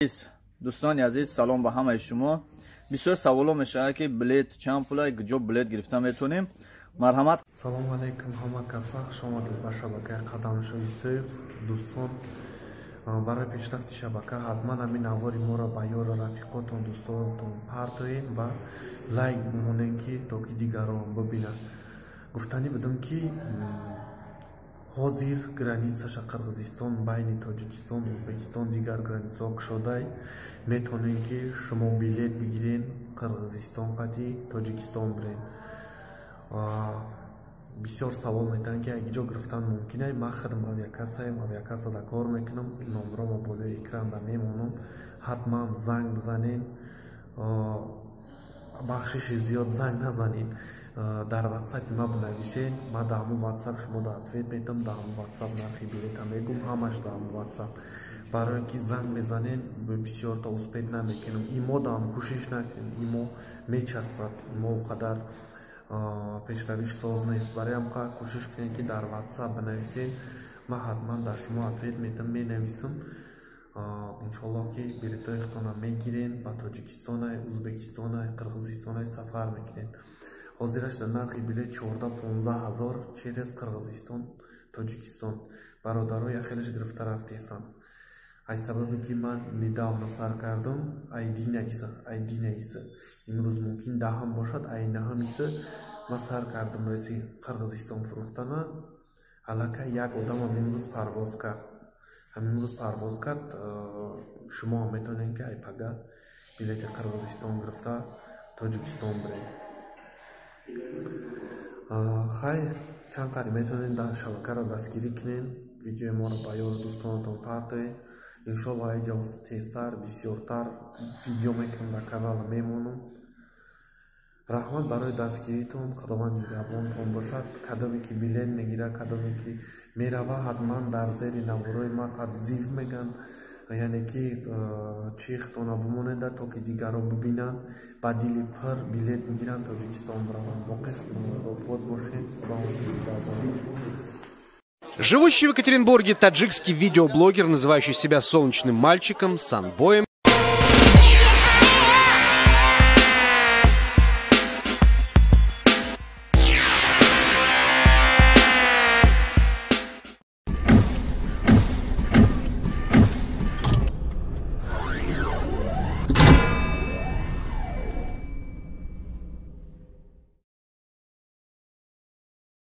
Дӯстони азиз, салом ба ҳамаи шумо. Бисёр саволо мешавад, ки билет чанд пула, куҷо билет гирифта метавонем. Марҳамат. Салому алайкум, ҳама каса, хушомадед ба шабакаи Қадамшо Юсуф. Дӯстон, барои пешрафти шабака ҳатман ҳамин навори моро ба ёру рафиқотон, дӯстонатон партоед ва лайк бимонед, ки то ки дигарон бибинанд. Гуфтанӣ будам, ки ҳозир границаша Қирғизистон, байни Тоҷикистон, Ӯзбекистон, дигар границаҳо кушодай. Метавонед, ки шумо билет бигирен, Қирғизистон қати Тоҷикистон бирен. Бисёр савол метаванд, ки ягиҷо гирифтан мумкин ай. Ман худам авиакассаем, авиакассада кор мекунам. Номромо болои экранда мемонам, ҳатман занг бизанед. Бахшиши зиёд, занг назанед, дар ватсапи ма бинависед. Ман дар ҳамун ватсап шумо да ответ метам, дар ҳамун ватсап нархи билета мегум, ҳамаш дар ҳамун ватсап. Барое ки занг мезанед, бисёрта успеть намекунам. Имо даам кӯшиш накунед, имо мечаспад, имо о қадар пешравиш соз нест. Барои ҳамқа кӯшиш кунед, ки дар ватсап бинависед. Ман ҳатман дар шумо ответ метам, менависам. Иншоаллоҳ, ки билетҳои худтонро мегирен, ба Тоҷикистонай, Ӯзбекистонай, Қирғизистонай сафар мекунед. Ҳозираш дар нархи билет 14-15 ҳазор через Қирғизистон Тоҷикистон. Бародаро яхелеш гирифта рафтесанд. Аз сабабе ки ман недавно сар кардам, ай динаиса, ай динаиса, имрӯз мумкин 10-ам бошад, ай 9-амиса ман сар кардам рейси Қирғизистон фурӯхтана. Аллакай як одамам имрӯз парвоз кард, ҳамимрӯз парвоз кард. Шумо ҳам метавонед, ки ай пага билети Қирғизистон гирифта, Тоҷикистон биред. Хайр, чанд қари метавонед дар шабакаро дастгирӣ кунед, видеои моро ба ёру дӯстонатон партоед. Иншоалло, айҷо тезтар, бисёртар видео мекунам, дар канала мемонам. Раҳмат барои дастгиритон, Худованд нигаҳбонтон бошад. Кадоме ки билет мегирад, кадоме ки мерава, ҳатман дар зери наворои ман отзыв меган, яъне ки чихтона бимонеда, то ки дигарон бибинанд, ба дили пир билет бигиранд, Тоҷикистон бираванд. Боқӣ обод бошед, Худованд нигаҳбон. Живущий в Екатеринбурге таджикский видеоблогер, называющий себя солнечным мальчиком, Санбоем,